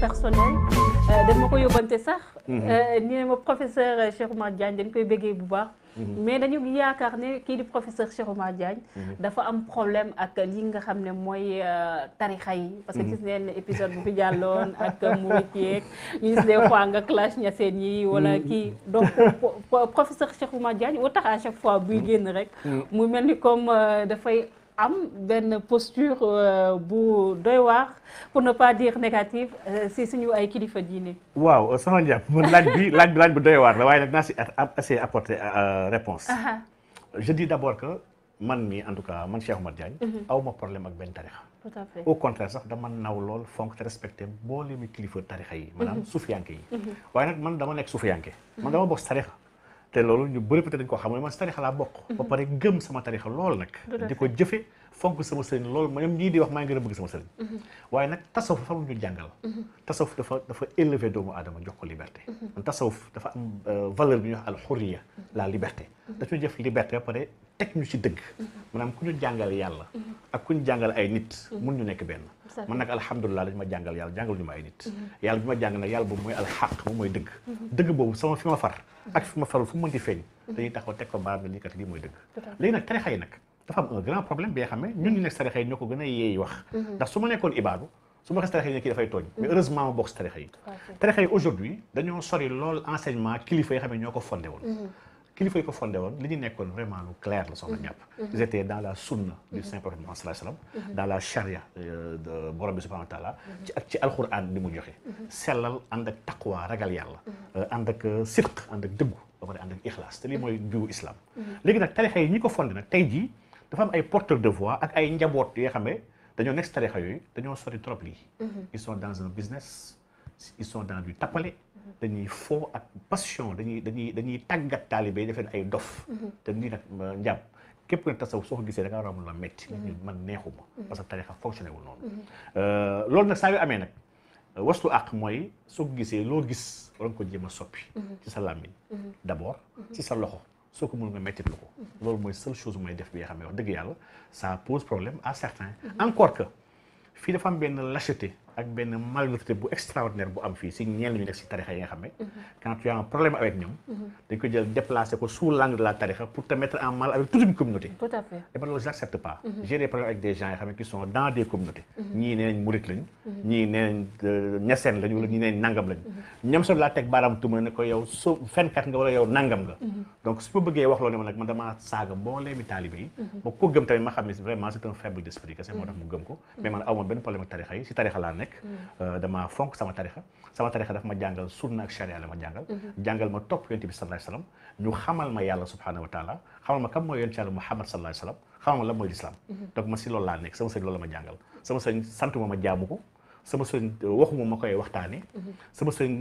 personnel dañ ma ko yóbbante sax. ni ma professeur Cheikh Oumar Diagne dañ koy béggee bu baax. mais dañu yaakaar ne kii di professeur Cheikh Oumar Diagne. dafa am problème ak li nga xam ne mooy tarixa yi. parce que gis neen épisode bu fi jàlloon ak murit yeeg ñu gis des fois nga clash ñaseen yi wala kii donc professeur Cheikh Oumar Diagne moo tax à chaque fois buy génn rek. mu mel ni comme dafay. am benn posture bu doy waar pour ne pas dire négative si suñu ay kilifa diine. waaw sama njàpp man laaj bu doy waar la waaye nag naa si essayer apporter réponse je dis d'abord que man mi en tout cas man Cheikh Oumar Diagne aw ma problème ak benn tarixa. tout à fait au contraire sax dama naw lool fonk te respecté boo leen kilifa tarixa yi. maanaam suufiyanke yi. waaye nag man dama nekk suufiyanke. man dama bokk si tarixa. te loolu ñu bëri peut-être dañ ko xam ne man si tarixa laa bokk. ba pare gëm sama tarixa lool nag. di ko jëfe fonk sama sëriñ loolu ma ñoom ñii di wax maa ngi gën a bëgg sama sëriñ. waaye nag tasawuf dafa am ñu jàngal. tasawuf dafa élevé doomu aadama jox ko liberté. tasawuf dafa am valeur bi ñuy wax al xurriya la liberté. dañu def liberté ba pare teg ñu ci dëgg. maanaam ku ñu jàngal yàlla. ak ku ñu jàngal ay nit. mun ñu nekk benn. man nag alhamdulilah dañu ma jàngal yàlla jàngal ñu ma ay nit. yàlla bi ma jàng nag yàlla boobu mooy alxaq moom mooy dëgg. dëgg boobu sama fi ma far. ak fi ma farul fu mu mënti feeñ. dañuy taxaw teg ko baaraam ne lii kat lii mooy dëgg. léegi nag tarixa yi nag dafa am un grand problème bi nga xam ne ñun ñu nekk tarixa yi ñoo ko gën a yeey wax. ndax su ma nekkoon ibaadu su ma xes tarixa yi ne kii dafay tooñ. mais heureusement ma bokk si tarixa yi. tarixa yi aujourd'hui dañoo sori lool enseignement kilifa yi xam ne ñoo ko fondé woon. kilifa yi ko fondé woon li ñu nekkoon vraiment lu clair la soxna ñàpp. ils étaient dans la sunna du saint prophète Muhammad sallallahu alayhi wa sallam. dans la charia de borom bi subhanahu wa taala. ci alquran ni mu joxe. sellal ànd ak taqwa ragal yàlla. ànd ak sidq ànd ak dëggu ba pare ànd ak ixlaas te lii mooy jiwu islam. léegi nag tarixa yi ñi ko fondé nag tey jii dafa am ay porteurs de voix ak ay njaboot yoo xam ne dañoo nekk si tarixa yooyu dañoo sori trop lii. ils sont dans un business ils sont dans du tappale. dañuy foo ak passion dañuy tàggat taalibe yi defee ay dof. te nii nag njàpp képp ku ne tasawuf soo ko gisee da nga war a mun la metti man neexuma parce que tarixa fonctionné wul noonu. loolu nag saa yu amee nag waslu àq mooy soo ko gisee loo gis war nga ko jéem a soppi. ci sa làmmiñ d'abord ci sa loxo soo ko mun nga mettit lu ko. loolu mooy seule chose mooy def bi nga xam ne wax dëgg yàlla ça pose problème à certains. encore que fii dafa am benn lâcheté ak benn malhonnêteté bu extraordinaire bu am fii si ñenn ñu nekk si tarixa yi nga xam ne quand tu as un problème avec ñoom dañ ko jël déplacer ko sous l'angle de la tarixa pour te mettre en mal avec toute une communauté. tout à fait et ben loolu j'accepte pas. j'ai des problèmes avec des gens yoo xam ne qui sont dans des communautés. ñii nee nañ murit lañ. ñii nee nañ ñaseen lañ wala ñii nee nañ nangam lañ. ñoom soo laa teg baaraam tuma ne ko yow soo fenkat nga wala yow nangam nga. donc su ma bëggee wax loo ne ma nag man damaa saaga mboolee mi taalibe yi. ba ko gëm tamit ma xam ne vraiment c'est un faible d'esprit kese moo tax mu gëm ko. mais man aw ma benn problème ak tarixa yi si tarixa laa nekk. dama fonk sama tarixa daf ma jàngal sunna ak charia la ma jàngal ma topp yonent bi sallallahu alayhi wasallam ñu xamal ma yàlla subhanahu wa taala xamal ma kam mooy yonent yàlla Muhammad sallallahu alayhi wasallam xamal ma lan mooy l'islam. donc ma si loolu laa nekk sama sëriñ loolu la ma jàngal sama sëriñ santuma ma jaamu ko sama sëriñ waxuma ma koy waxtaane sama sëriñ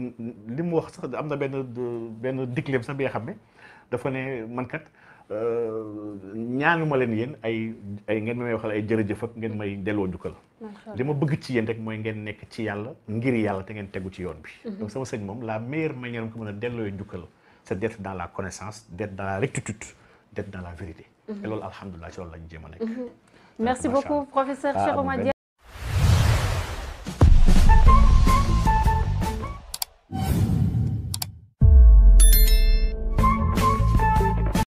li mu wax sax am na benn digleem sax bi nga xam ne dafa ne man kat ñaanuma leen yéen ay ngeen may waxal ay jërëjëf ak ngeen may delloo njukkal. li ma bëgg ci yéen rek mooy ngeen nekk ci yàlla ngir yàlla te ngeen tegu ci yoon bi. donc sama sëñ moom la meilleure manière ko mën a delloo njukkal c'est d'être dans la connaissance d'être dans la rectitude d'être dans la vérité. et loolu alhamdulilah ci loolu lañu jéem a nekk. merci beaucoup professeur Cheikh Oumar Diagne.